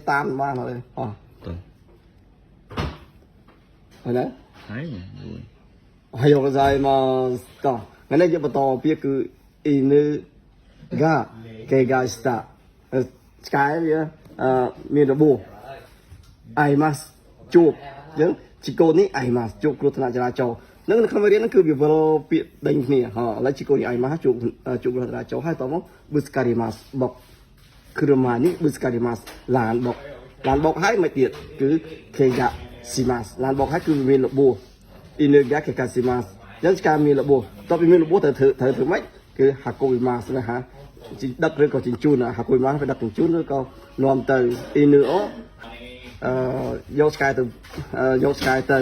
តាមបានហើយអោះ ទៅ ហើយណា ហើយមួយ おはようございますតោះថ្ងៃនេះយើងបន្តពាក្យគឺ犬が怪我したឆ្កែវាអឺមានរបួស 会いますជួបអញ្ចឹងជីកូននេះ 会いますជួបគ្រោះថ្នាក់ចរាចរណ៍នឹងនៅក្នុងមេរៀនហ្នឹងគឺវាវិលពាក្យដេញគ្នាហ៎ឥឡូវជីកូននេះ 会いますជួបជួបគ្រោះថ្នាក់ចរាចរណ៍ហើយតមក ぶつかりますបុក 車にぶつかりますឡានបុកឡានបុកហើយមិនទៀតគឺ 怪我しますឡានបុកហើយគឺវាមានរបួស 犬が怪我しますអញ្ចឹងការមានរបួសតបពីមានរបួសត្រូវធ្វើត្រូវធ្វើម៉េចគឺ 運びますណាហាជីដឹកឬក៏ជញ្ជូន 運びますទៅដឹកជញ្ជូនឬក៏នាំទៅ 犬をអឺយកឆ្កែទៅយកឆ្កែទៅ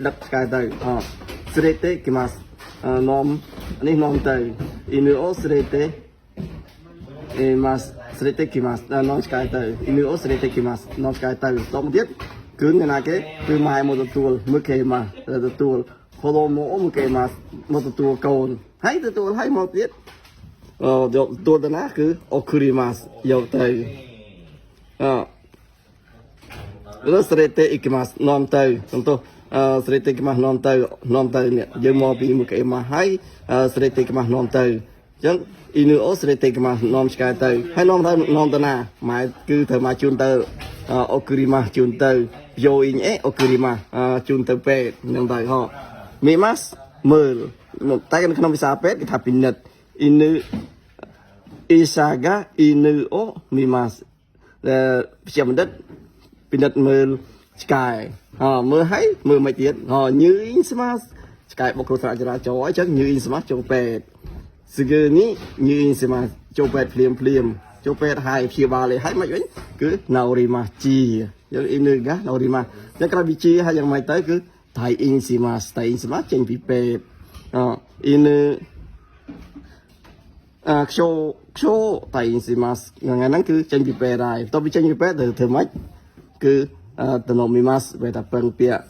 ដឹកឆ្កែទៅអ連れて行きますនាំនេះនាំទៅ犬を連れてえます連れてきますនាំឆ្កែទៅ犬を連れてきますនាំឆ្កែទៅតមកទៀតគឺអ្នកណាគេគឺម៉ែមកទទួលមើលគេមកទទួល子供を迎えますមកទទួលកូនហើយទទួលហើយមកទៀតអឺយកទទួលទៅណាគឺ送りますយកទៅអឺ 連れて行きますនាំទៅសំទោសអឺ連れて行きますនាំទៅនាំទៅនេះយើងមកពីមកគេមកហើយ連れて行きますនាំទៅអញ្ចឹង犬を連れて行きますនាំឆ្កែទៅហើយនាំទៅនាំទៅណាម៉ែគឺត្រូវមកជូនទៅ送りますជូនទៅ病院へ送りますជូនទៅពេទ្យហ្នឹងទៅហ៎見ますមើលតែនៅក្នុងភាសាពេទ្យគេថាពិនិត្យ犬医者が犬を見ますដែលជាបណ្ឌិតពិនិត្យមើលឆ្កែអមើលហើយមើលមិនទៀតអ入院しますឆ្កែបុកគ្រោះថ្នាក់ចរាចរណ៍អញ្ចឹង入院しますចូលពេទ្យすぐに入院しますចូលពេទ្យភ្លាមភ្លាមចូលពេទ្យហើយព្យាបាលឲ្យហើយមិនវិញគឺ治りますជាយើង犬が治りますអញ្ចឹងក្រោយពីជាហើយយ៉ាងម៉េចទៅគឺ退院します退院しますចេញពីពេទ្យអ犬អឺខ្ជោខ្ជោ退院しますថ្ងៃហ្នឹងគឺចេញពីពេទ្យហើយបន្ទាប់ពីចេញពីពេទ្យទៅធ្វើម៉េចគឺ頼みますវាថាពឹងពាក់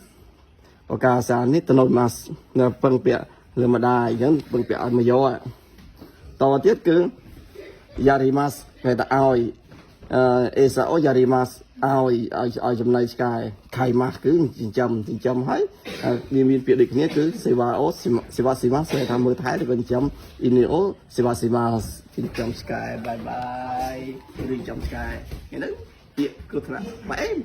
ឱកាសនេះ頼みますនៅពឹងពាក់លើម្ដាយអញ្ចឹងពឹងពាក់ឲ្យមកយកតទៀតគឺやりますវាថាឲ្យអឺ餌をやりますឲ្យឲ្យឲ្យចំណីឆ្កែ飼いますគឺចិញ្ចឹមចិញ្ចឹមហើយវាមានពាក្យដូចគ្នាគឺ世話を世話しますថាមើលថែឬក៏ចិញ្ចឹម犬を世話しますចិញ្ចឹមឆ្កែ bye bye ឬចិញ្ចឹមឆ្កែហ្នឹងពាក្យគ្រោះថ្នាក់បែប